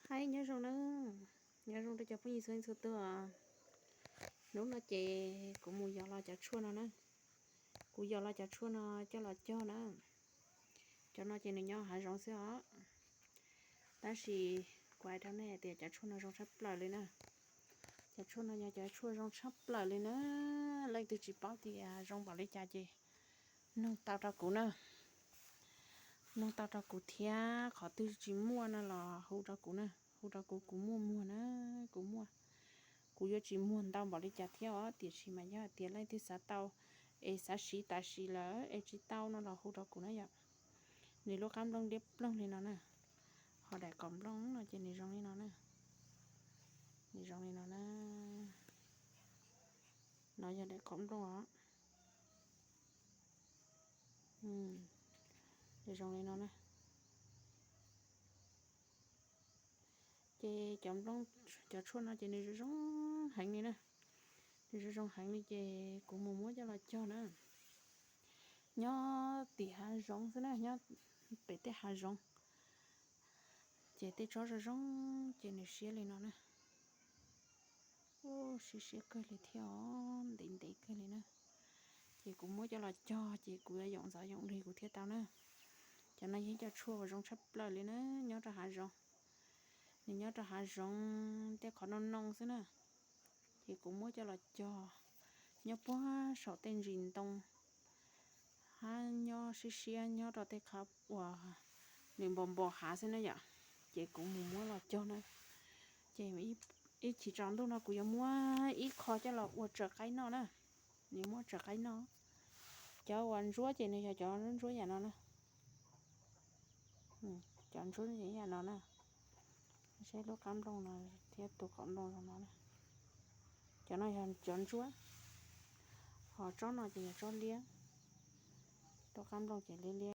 Hais nyob zoo na, nyob zoo rau cov phooj ywg txhua leej txhua tus. Hnub no ces kuv mus yos los cov tshuaj no na, kuv yos los cov tshuaj no coj los cog na. Cov no ces nws nyob hav zoov xwb os, tab sis kuv hais rau nej tias cov tshuaj no zoo tshaj plaws li na. Cov tshuaj no yog cov tshuaj zoo tshaj plaws li na. Leej twg tsis paub tias zoo npaum li cas ces nug tau rau kuv na, nug tau rau kuv thiab. Qhov twg tsis muaj no los hu rau kuv na, hu rau kuv, kuv muaj muag na, kuv muaj. Kuv yuav tsis muag ntau npaum li cas thiab os, tiam sis mas yog hais tias leej twg xav tau es xav siv tam sim lawm es tsis tau no los hu rau kuv na yom. Nws lub qab nplooj liab ploog li no na, ho daim kaum nplooj no ces nws zoo li no na, nws zoo li no na. No yog daim kaum nplooj os, nws zoo li no na. Ces cov nplooj, cov tshuaj no ces nws zoo zoo heev li na, nws zoo zoo heev li ces kuv mus muab coj los cog na. Nyob tim hav zoov xwb na, nyob pem tej hav zoov, ces tej tsob zoo zoo ces nws siab li no na. Siab siab kawg li thiab os, ntev ntev kawg li na. Ces kuv muab coj los cog ces kuv yuav yoom ntxov yoom lig kuv thiaj tau na. Cov no yog ib co tshuaj uas zoo tshaj plaws li na, nyob rau hav zoov. Nws nyob rau hav zoov tej qhov no no xwb na. Ces kuv muab coj los cog nyob puag saum tej ntsis ntoo, hab nyob siab siab nyob rau tej qhov uas nws npau npau hav xwb na yom. Ces kuv mus muab los cog na. Ces ib chim tsaus ntuj no kuv yuav muab ib qho coj los ua tsaws qaib noj na. Nws muab tsaws qaib noj. Cov uas ntsuab ces nws yog cov ntsuab yam no na. Cov ntsuab yam no na. Saib lub qab nplooj no thiab tus qhov nplooj zoo no na. Cov no yog cov ntsuab, ho tsob no ces yog tsob liab. Tus qab nplooj ces liab liab.